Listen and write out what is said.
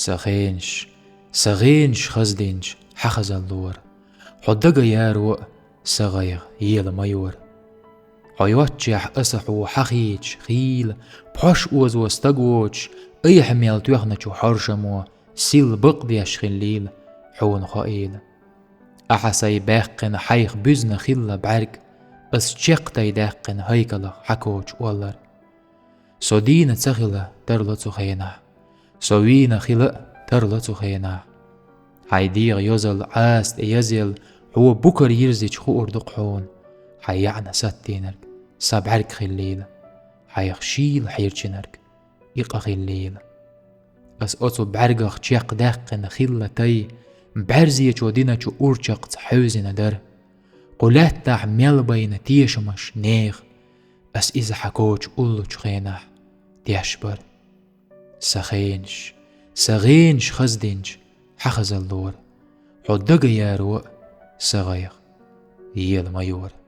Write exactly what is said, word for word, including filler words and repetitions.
Сан хенаш, сан гӀенаш хаздинча хьахазаллора, хьо дага яро а сан гӀайгӀа ела ма йора. Хьо йоцчехь аса хьо хьахийча хийла, пхьош озо стаг воцуш, айхьа мел тоьхначу хьоршамо силла бакъдеш хиллийла, хьуна хоийла. Ахьа сай баьккхина хьайх буьзна хилла бӀаьрг, ас чекх тай даьккхина хӀайкалах хьакочу оллар. Со дийна ца хила тарло цу хенахь, со вийна хила а тарло цу хенахь. Хьайн дегӀан йозалла Ӏаса тӀе язъелла, хьо букара йирзича хуур ду-кх хьуна, хьайн яӀна саттийнарг сан бӀаьрг хиллийла, хьайх шийла хьирчинарг и къа хиллийла. Ас оцу бӀаьргах чекх даьккхина хилла тай, бӀаьрзечо диначу урчакхца хьевзина дара. Кху лаьттахь мел байна тешамаш, нехан, ас иза хьакочу уллучу хенахь теш бара. Сан хенаш, сан гӀенаш хаздинча хьахазаллора, хьо дага яро а сан гӀайгӀа ела ма йора.